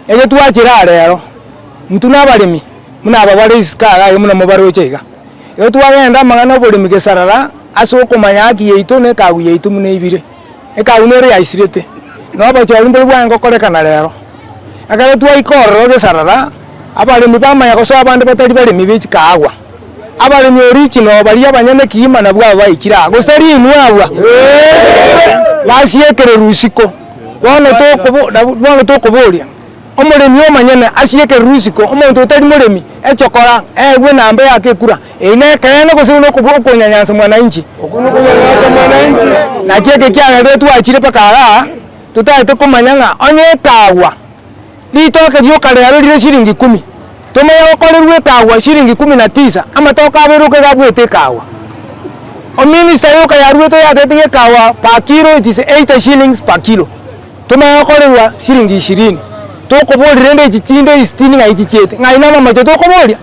Eke twachire aa rero, intwe na abaremi buna aba bare isiko iga iga buna mobaroche iga. Igo twagenda amang'ana oboremi gesarara ase okomanya haki yaito na ekagu yaito buna ebire. Ekagu nere yaisirete, na obochori mbori bwange gokorekana rero. Ekero twaika ororo gesarara, abaremi bamanya gosoa abande batari baremi be chikaagwa. Abaremi original baria abanyene kiima nabwo aba baikire aa, gose tari inwe abwo? Basiekererwe isiko. Bono tokobo bono tokoboria, omoremi omonyene asiekererwe isiko, omonto otari moremi echokora aegwe enamba yake ekura, eyio nekeene gose nokobo okonyanyansa mwananchi? Naki eke kiagerire twachire mpaka igaa, totaete komanya ng'a onye ekagwa. Ritoke rioka riaro rire shilingi ikomi, tomanye gokorerwa ekagwa shilingi kumi na tisa, amatoke abere oka iga abuete ekagwa. Ominister yoka yaruete oyatebete ng'a ekagwa per kilo it is 80 shillings per kilo, tomanye gokorerwa shilingi ishirini. Tokoboria rende echi chinde isitini ng'ai chichiete, ng'ai namamache tokoboria?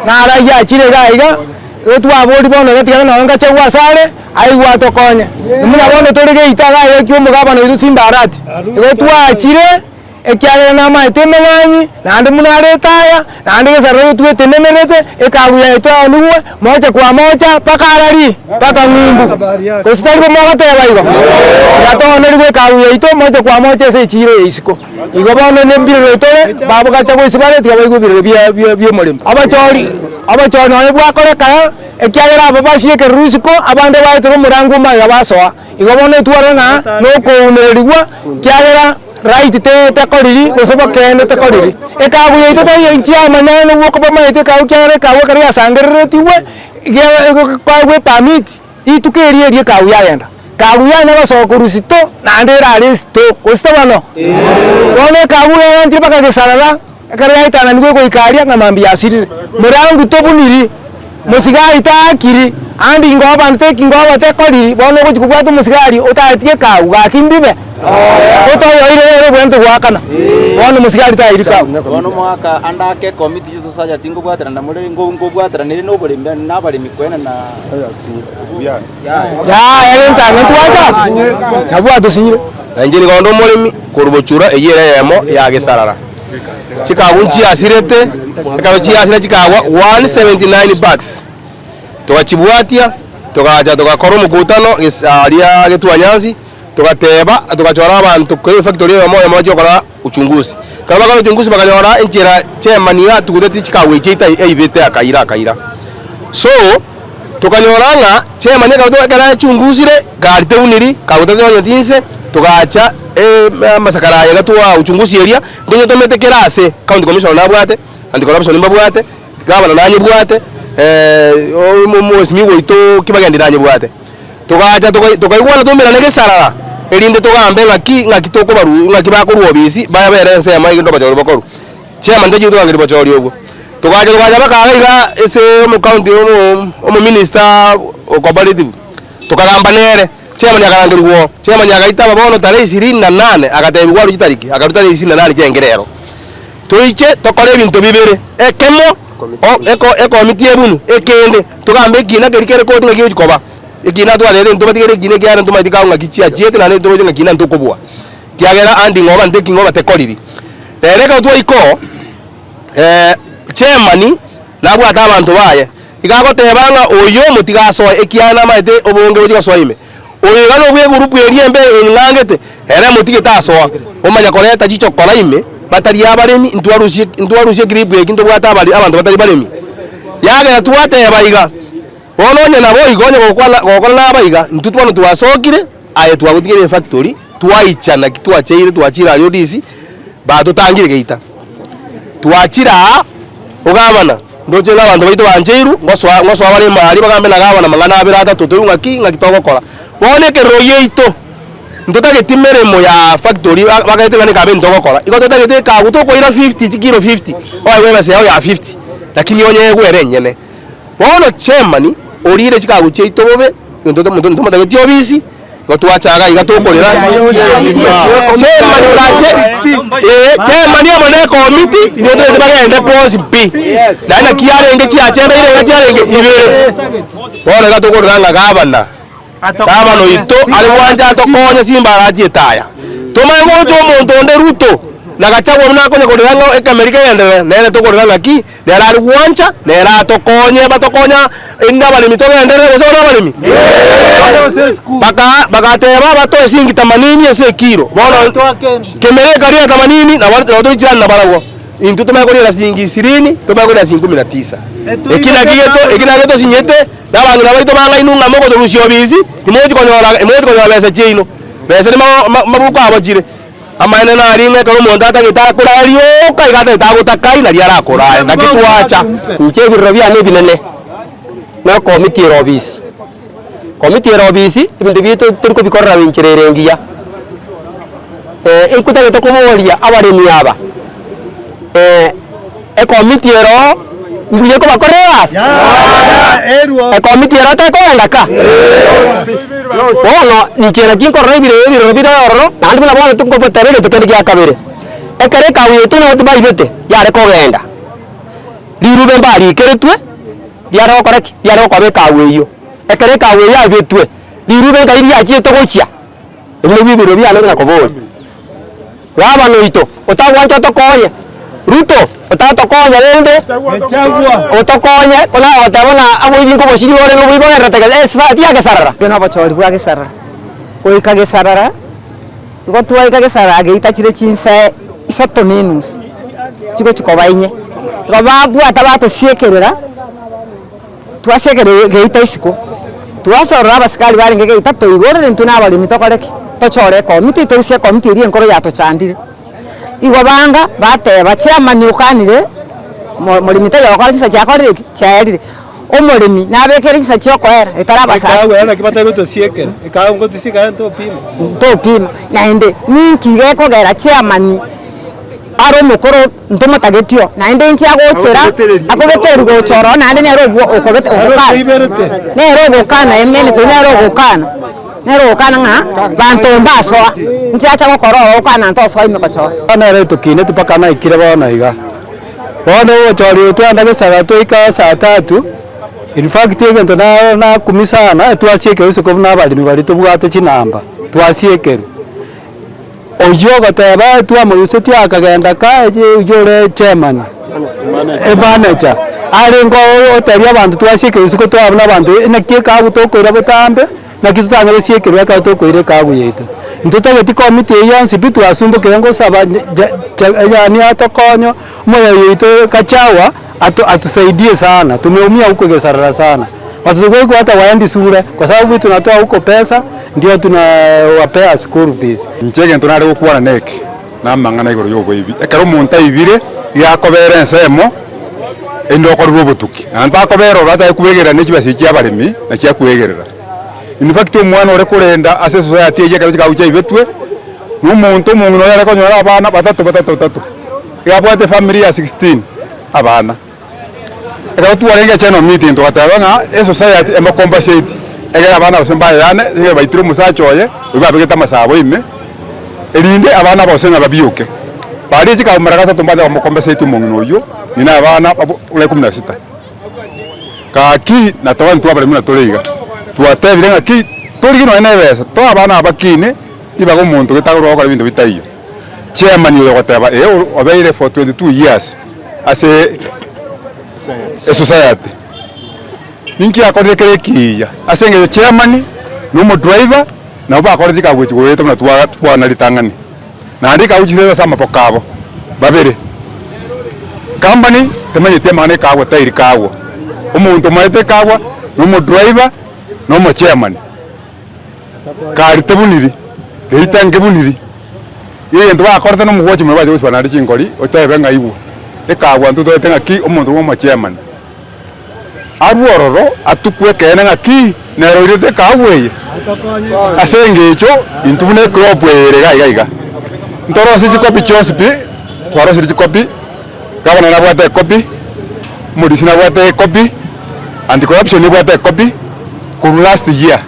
Naro ayio achire iga iga, igo twaboria bono iga tiga nonye ngachagwa asare. Aigwe atokonye. Buna bono tore geita iga aye ki'omogabana oito Simba Arati, igo twachire, ekiagera namaete emeng'anyi, naende buna are etaya, naende egesarara oyo twetenenerete, ekagu yaye twaonigwe, mocha kwa mocha, mpaka arari? Mpaka ng'umbu. Gose tari bo mogoteba igo? Tiga toonerigwe ekagu yaito, mocha kwa mocha ase echiiro ya isiko. Igo bono nembirero tore, babogacha goisia bare, tiga baigwe ebirero bia bia bi'omoremo. Abachori, abachori nonye bwakoreka. Ekiagera aba basiekire isiko, abande baetire omorango omaiga basoa. Igo bono etware ng'a nokounererigwa, ekiagera right te tekoriri gose bokeene tekoriri. Ekagu yaito tari inche yamanya nobwo bamaete ekagu ekiagera ekagu ekero yasangereretigwe, koegwa epermit, rituko erio erio ekagu yagenda. Kagu yanya gosoka korwa sito, naende erare esito, gose bono? Bono ekagu yagenchire mpaka gesarara. Ekero yaetananigwe goika aria, ng'a mambia yasirire. Morangu tobuniri, mosigari taakiri, ande ingo abanto teki ingo abatekoriri, bono ogochia kobwata omosigari otaeti gekau, gaki mbibe? Otoyoire rero obwenerete goakana, bono mosigari tairi kau. Bono omogaka ande ake ekomiti y'esociety nkobwaterana more nkobwateranere na oboremi na abaremi koenana. Yaya gentang'ani twacha nabwo atosinyire. Na inche nigo onde omoremi korwa bochura eyio ere eyemo ya gesarara. Chikagu nchiasirete, ekero chiasira chikagwa 179 bags. Togachibwatia, togacha togakora omokutano gesa aria getwanyansi, togateba togachora abanto kera efactory eyomo oyomo bachie gokora uchunguzi. Ekero bakora uchunguzi bakanyora enchera chairman atuguteti chikagu echio eita eibete akaira akaira. So, tokanyora ng'a chairman ekero ekero achungusire gari tebuniri, kagu tatonyeti inse, togacha amasakara aya iga twa uchunguzi eria, ntonye tomete kera ase, county commissioner nabwate, anti corruption mbabwate, gavana nanyebwate, omwesimiwa oito Kibagendi nanyebwate. Togacha tokai tokaigwana twaumerana egesarara, erinde togambe ng'aki ng'aki tokobarwa ng'aki bakorwa obisi, babere ensemo egento obochori bokorwa. Chairman tacheti togangeria bochori obwo. Togacha togacha mpaka iga iga ase omocounty omo omominister o cooperative, tokagamba nere, chairman akarangerigwa oo, chairman agaitaba bono tarehe ishirini na nane agatebiwa arwe chitariki, akarwa tarehe ishirini na nane chiaenge rero. Toiche tokore ebinto bibere, ekemo o eko ekomiti ebunu, ekende togambe ekina keria kere koti ng'aki gegochi koba. Ekina twatebete ntobatigere ekina ekiagera ntomaeti kago ng'aki chiachiete naende ntoroche ng'a kina ntokobua, ekiagera andi ng'oba nteki ng'oba tekoriri. Rero ekero twaika oo, chairman nabwate abanto baye, iga agoteba ng'a oyo motige asoe ekiagera namaete obonge bochia gosoa ime. Oyo iga nobwa egurupu eria embe eng'angete, ere motige tasoa, omanya koreta chichokora ime, batari abaremi, ntwarusie ntwarusie eclip eki ntobwate abare abanto batari baremi. Yagera twateba iga, bono onye nabo igo onye gokwana gokora naba iga, intwe bono twasokire, aye twagotigera efactory, twaichana ki twacheire twachire aria odisi, batotangire geita. Twachire aa, ogabana, ndoche ng'a abanto baito bancheirwe, ngosoa ngosoa bare ime aria bagambe na gavana amang'ana abere atato toigwe ng'aki ng'aki togokora. Bono ekerero giaito, ntotageti meremo ya factory ba bagaete ng'a nekabe ntogokora, igo totagete ekagu tokoira fifty chikilo fifty, oegwe ebesa yao ya fifty, lakini onye egwe ere enyene. Bono chairman orire chikagu chiaito bobe, ntotomotageti obisi. Igo twachaga iga tokorera chairman plus eh, chairman amo na ekomiti nigo togete bagende bonsi pi. Naende naki yarenge chiachenda ire iga chiarenge ibere. Bono iga tokorera ng'a gavana, gavana oito are gwancha atokonye chimbara achiete aya. Tomanye gocha omonto onde Ruto na Gachagua buna akonya korera ng'a ekemeri kegenderere, nere tokorera ng'aki. Nere are gwancha, nere atokonye, batokonya erinde abaremi togenderere gose ore abaremi? Baka bagateba batoe siringi tamanini ase ekiro. Bono kemera ekaria tamanini, nabo nabo tori jirani nabarabwo. Intwe tomanye koriera siringi ishirini, tomanye koriera siringi kumi na tisa. Eki naki geto eki naki tosinyete, na abang'ina baito bang'ainwe ng'a mogotorusia obisi, timogochi konyora timogochi konyora besa chiaino. Besa nima mabuko abo chire. Amaene naria ng'a ekero omonto atagete akoraya rioka iga atagete agotakai nario arakorae, naki twacha. Inche ebirero biane ebinene nokomiti ere obisi, komiti ere obisi ebinto biaito tori kobikorera enchera ere engiya. Nkotagete koboria abaremi aba, ekomiti ero mbuya ekobakorera egasi? Ekomiti ero tekogenda ka? Bono inche naki nkorora ebire ebirero bire ororo, naende buna bono tokoboteba egento kende gia kabere, ekero ekabu yaito nabo tibaibete, yare kogenda, rirube mbarikeretwe, riare gokora ki? Riare gokoba ekabu eyio. Ekero ekabu eyio yaibetwe, rirube nkai riachiete gochia, ebio nabio ebirero biane buna koboria. Gavana oito, otagwancha otokonye, Ruto, otatokonya rende, otokonye, buna agoteba ng'a oboibi nkobosiria orenge oboibi bogendererete gese esisati ya gesarara. Oyo nobochori bwa gesarara, goika gesarara, igo twaika gesarara ageita chire chinsa isato na enusu, chigochi koba inye. Igo babwata batosiekerera, twasiekererwa geita isiko, twasorora abasikari barenge geita toigorere intwe na abaremi tokore ki? Tochore ekomiti torusie ekomiti eria enkoro yatochandire. Igo banga bateba chairman okanire mo moremi taiyo ogokora chinsa chiakorire ki? Chiaerire. Omoremi nabekere chinsa chia okoera etarabasasi. Ntopima. Naende ninki gekogera chairman are omokoro ntomotageti oo, naende inki agochera, akobetereri gocha ororo naende nere obwo okobete ogokana, nere ogokana emene chiri nere ogokana, nere ogokana ng'a banto mbasoa, inche acha gokora oro ogokana ntosoa ime gochora. Bono ere tokineti mpaka naikire bono iga. Bono ogochori oyo twagenda gesaga twaika saa tatu, in fact egento na nakumia sana, twasiekerwa isiko buna abaremi baria tobwate chinamba, twasiekerwa. Oyio ogoteba twamorusetie akagenda ka oyio ore chairman, emanager, arenge otebia abanto twasiekerwa isiko twaba buna abanto naki ekagu tokoira botambe, naki totanyare gosiekerwa ekero tokoira ekagu yaito. Intotageti committee eyio yonsi pi twasumbokire ngosaba yaani atokonye omoyo oito Gachagua atu atusaidie sana, tumeumia huko Gesarara sana. Watoto hata waendi shule kwa sababu tunatoa huko pesa ndio tunawapea school fees. Inche egento nare gokwana neke, namang'ana igoro y'oboibi. Ekero omonto aibire, iga akobera ensemo, erinde okorerwe obotuki. Naende takobera oro atake kwegerera ne chibesa echi chi'abaremi, nachio akwegerera. In fact omwana ore korenda ase esociety eyio ekero chikagu chiaibetwe, na omonto omong'ina oyo are konyora abana batato batato batato. Iga abwate efamiri ya 16 abana. Ekero twarenge general meeting togateba ng'a esociety emocompensate egere abana gose mbayeyane egere baitire omosacha oye oyio babegete amasabo ime, erinde abana aba gose ng'a babioke. Baria chikabu mara gatato mbanye bamocompensate omong'ina oyio ng'ina abana babo buna ikomi na sita. Gaki natoba intwe abaremi buna tore iga, twatebire ng'aki torigie nonye na ebesa toe abana aba bakine ribaga omonto gete agorwa gokora ebinto bitaiyo. Chairman oyo ogoteba ee obeire for 22 years ase esociety, ninki akorire kere ekiya? Ase eng'encho chairman na omodriver nabo bakorete chikagu echi goeta buna twakwana ritang'ani, naende ekagu chisese ase amaboko abo babere. Company temanyeti amang'ana ekagwa tairi kagwa, omonto omaete ekagwa na omodriver na omochairman. Kari tebuniri, geita nkebuniri. Egento bakorete na omogwachi moyo bache gosiba naende chinkori, otebe ng'a igwa. Ekagwa intwe toete ng'aki omonto bwa omochairman. Arwe ororo atukwe ekeene ng'aki nere oirete ekagwa eye. Ase engencho intwe buna eclub eye ere iga iga iga, ntorosie chikopi chionsi pi, twarosirie chikopi, gavana nabwate ekopi, omodisi nabwate ekopi, anti corruption nebwate ekopi, korwa last year.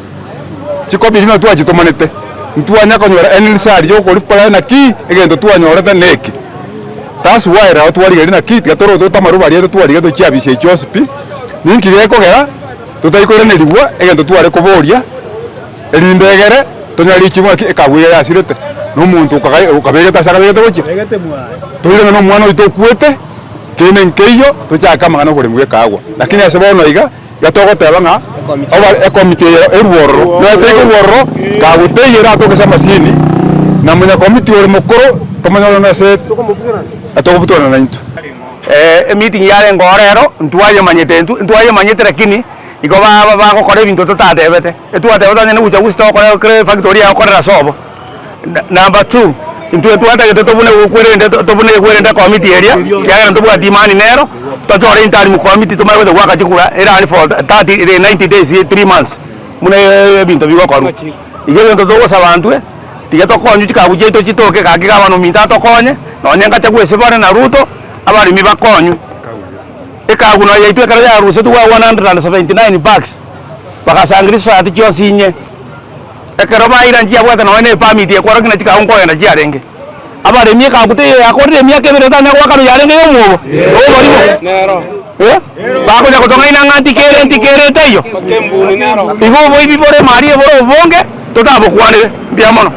Chikobi echi buna twachitomanete, ntwanya konyora any result ya okorikora naki egento twanyorete neke. That's why rero twarigereria naki tiga toroche tote amaruba aria twarigia tochiabisia echi chionsi pi, ninki gekogera totari koiranerigwa egento tware koboria erinde egere tonyore richibu ng'aki ekabu eye yasirete na omonto okaga okabegete ase akabegete gochia toirane na omwana oito okwete kende nkeiyo tochake amang'ana oboremi bwa ekaagwa. Lakini ase bono iga. Iga togoteba ng'a oba ekomiti eye erwe ororo, nonya teri korwa ororo, kagoteiyo eratoke ase amasini, na monyakomiti ore mokoro tomonyore onde ase atokobutorana naintwe. Emeeting yarenge oo rero, ntwayemanyete intwe, ntwayemanyete lakini igo ba bagokora ebinto totatebete, etwatebete onye na uchaguzi togokora kere efactory yagokorera ase obo. Number two, intwe twatagete tobune gokwerende tobune gokwerende ekomiti eria, ekiagera ntobwati imani nero, tochore interim committee tomanye gocha goaka chikura erari for 30 90 days 3 months buna ebinto bigokorwa. Igo egento togosaba intwe, tiga tokonywe chikabu chiaito chitoke gaki gavana ominto atokonye, nonye Gachagua ase bare na Ruto, abaremi bakonywe. Ekabu nonya yaito ekero yarusetwe gwa 179 bags, bagasangereria chisati chionsi inye. Ekero baira nchiabwate nonya ne epermit ekorokia ng'a chikagu nkogenda chiarenge. Abaremi ekagu teiyo yakorire emiaka ebere etanya goakanwa yarenge ya omwobo, oborimo. Eh, bakonya gotong'aina ng'a ntikere ntikere teiyo. Igo oboibi bore emari ebore obonge, totabokwanere. Mbuya mono.